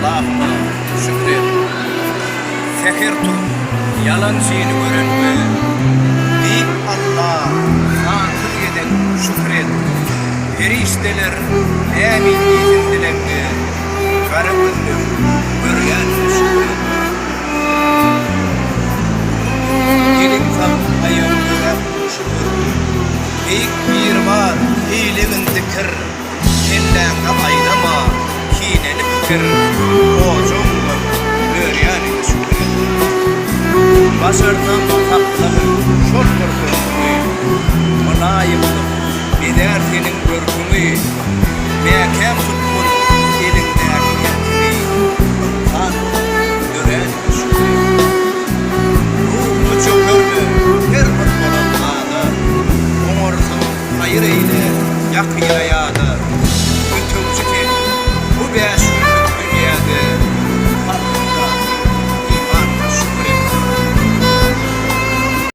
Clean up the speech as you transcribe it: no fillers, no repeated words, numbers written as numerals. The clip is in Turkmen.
Allahyma şükür et. Säher turup, ýalançyny görende, Beýik Alla sansyz gezek şükür et. Perişdeler ämin diýsin dileňde, Gara gözleň görýänine şükür et. Eliň salyp aýagyň ýöräp durşy gör. Beýik Biribar eýlegin zikir. Kelläňde aýlama kineli pikir, Ojagyňdan örýäniňe şükür et. Başarsaň saklagyn şol bir durkuňy, Mylaýymlyk bezär seniň görküňi, Mäkäm tutgun eliňdäki erkiňi, Ynsan bolup döräniňe şükür et. Ruhuňy çökerme her bir bolan zada, Oňarsaň haýyr eýle ýakyna ýada.